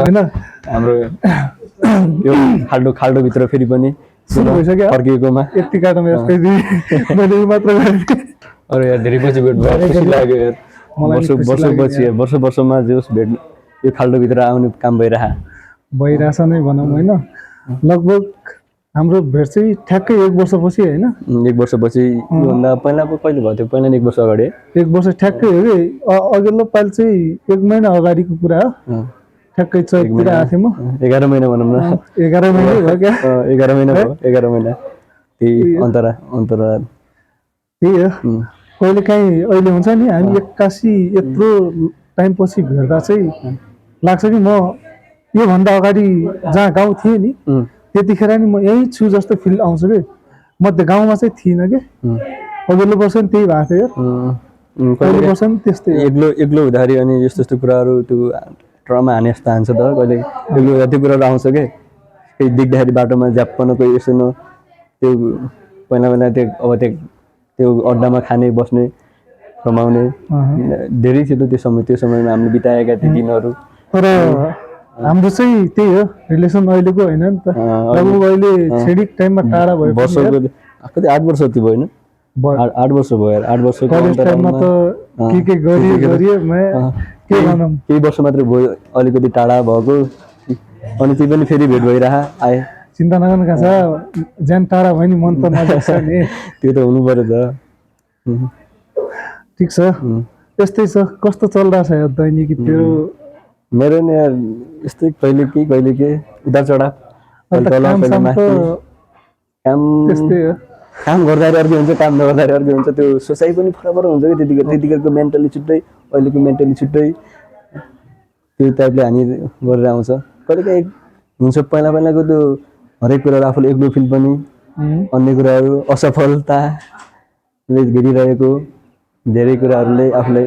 हैन हाम्रो यो खाल्डोभित्र फेरि पनि सुरु भइसक्यो फर्किएकोमा यति काटमा यस्तै मैले मात्र गरेँ अरे यार धेरै पछि भेट भयो खुसी लाग्यो यार वर्षमा जोस भेट यो खाल्डोभित्र आउने काम भइरहेछ नै भनौँ होइन लगभग हाम्रो भेट चाहिँ ठ्याक्कै 1 वर्षपछि होइन 1 वर्षपछि योभन्दा पहिला कहिले भयो त्यो पहिला 1 वर्ष अगाडि 1 वर्ष ठ्याक्कै हो कि अघिल्लो पालि चाहिँ 1 महिना अगाडिको कुरा हो ठ्याक्कै चैततिर आएको थिएँ म 11 महिना भनौँ न 11 महिना भयो क्या 11 महिना भयो 11 महिना त्यही अन्तरा त्यही हो कहिले काहीँ अहिले हुन्छ नि हामी 81 यत्रो टाइम पछि भेट्दा चाहिँ लाग्छ कि म योभन्दा अगाडि जहाँ गाउँ थिएँ नि त्यतिखेर नि म यहीँ छु जस्तो फिल आउँछ कि म त गाउँमा चाहिँ थिइनँ कि अघिल्लो वर्ष नि त्यही भएको थियो अघिल्लो वर्ष नि त्यस्तै एक्लो हुँदाखेरि अनि यस्तो कुराहरू त्यो ट्रमा हाने जस्तो हान्छ त कहिले एक्लो हुँदा त्यो कुराहरू आउँछ कि केही देख्दाखेरि बाटोमा ज्याप्पन कोही यसो न त्यो पहिला त्यो अड्डामा खाने बस्ने रमाउने धेरै थियो त्यो समयमा हामीले बिताएका ती दिनहरू तर हाम्रो चाहिँ त्यही हो रिलेसन अहिलेको होइन नि त लगभग अहिले छेडिक टाइममा टाढा भयो वर्षको कति 8 वर्ष जति भयो हैन 8 वर्ष भयो यार 8 वर्षको कलेज टाइममा त के गरियो म के भनौँ केही वर्ष मात्र भयो अलिकति टाढा भएको अनि ती पनि फेरि भेट भइरहा आए चिन्ता नगर्नु का छ ज्यान टाढा भयो नि मन त नजिक छ नि त्यो त हुनु पर्यो त ठीक छ यस्तै छ कस्तो चलिरहेछ यार दैनिक तेरो मेरो नि यार यस्तै कहिले के उतार चढाव काम गर्दाखेरि अर्कै हुन्छ काम नगर्दाखेरि अर्कै हुन्छ त्यो सोचाइ पनि फरक हुन्छ कि त्यतिखेरको मेन्टली छुट्टै अहिलेको मेन्टली छुट्टै त्यो टाइपले हामी गरेर आउँछ कहिलेकाहीँ हुन्छ पहिलाको त्यो हरेक कुराहरू आफूले एक्लो फिल पनि अन्य कुराहरू असफलताले घेरिरहेको धेरै कुराहरूले आफूलाई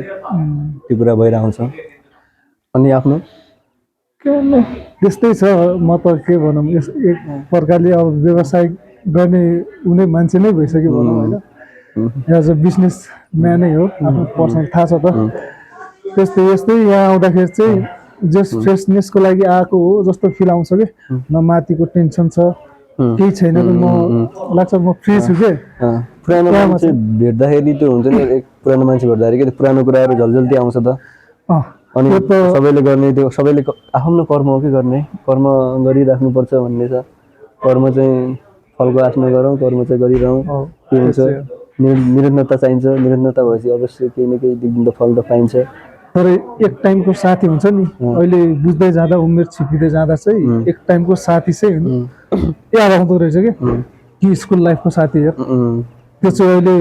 त्यो कुरा भइरहन्छ अनि आफ्नो त्यस्तै छ म त के भनौँ एक प्रकारले अब व्यवसाय गर्ने उनी मान्छे नै भइसक्यो भनौँ होइन एज अ बिजनेस म्यानै हो आफ्नो पर्सनल थाहा छ त यस्तै यहाँ आउँदाखेरि चाहिँ जस्ट फ्रेसनेसको लागि आएको हो जस्तो फिल आउँछ कि न माथिको टेन्सन छ केही छैन कि म लाग्छ म फ्री छु के पुरानो मान्छे भेट्दाखेरि त्यो हुन्छ नि एक पुरानो मान्छे भेट्दाखेरि के पुरानो कुराहरू झल्झल्ती आउँछ त अनि सबैले गर्ने त्यो सबैले आफ्नो कर्म हो कि गर्ने कर्म गरिराख्नुपर्छ भन्ने छ कर्म चाहिँ फलको आश नगरौँ कर्म चाहिँ गरिरहँ के हुन्छ निरन्तरता चाहिन्छ निरन्तरता भएपछि अवश्य केही न केही दिन त फल त पाइन्छ तर एक टाइमको साथी हुन्छ नि अहिले बुझ्दै जाँदा उमेर छिपिँदै जाँदा चाहिँ एक टाइमको साथी चाहिँ याद आउँदो रहेछ कि स्कुल लाइफको साथी हो त्यो चाहिँ अहिले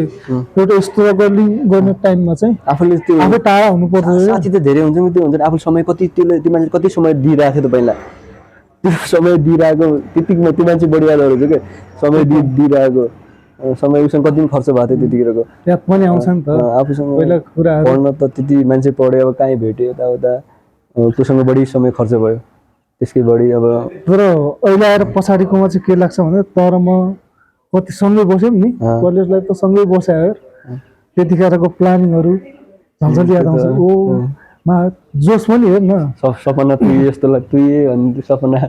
एउटा स्ट्रगलिङ गर्ने टाइममा चाहिँ आफूले त्यो आफै टाढा हुनुपर्छ साथी त धेरै हुन्छ नि त्यो हुन्छ आफूले समय कति त्यो मान्छे कति समय दिइरहेको थियो त पहिला त्यो समय दिइरहेको त्यतिको त्यो मान्छे बढी याद आउँछ क्या समय दिइरहेको समय उसँग कति पनि खर्च भएको थियो त्यतिखेरको याद पनि आउँछ नि त आफूसँग पहिला कुराहरू पढ्न त त्यति मान्छे पढ्यो अब कहीँ भेट्यो यताउता त्योसँग बढी समय खर्च भयो त्यसकै बढी अब तर अहिले आएर पछाडिकोमा चाहिँ के लाग्छ भने तर म कति सँगै बस्यौँ नि कलेज लाइफ त सँगै बस्यो त्यतिखेरको प्लानिङहरू झन्झली याद आउँछ मा जोस पनि हेर न सपना तुई यस्तो तुई अनि सपना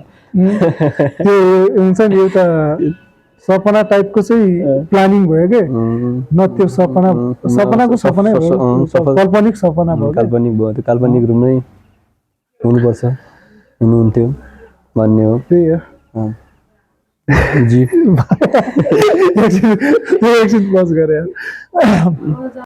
त्यो हुन्छ नि एउटा सपना टाइपको चाहिँ प्लानिङ भयो के न त्यो सपनाको सपनै भयो काल्पनिक सपना भयो त्यो काल्पनिक रूपमै हुनुपर्छ हुनुहुन्थ्यो भन्ने हो त्यही हो जी एकछिन बस गरे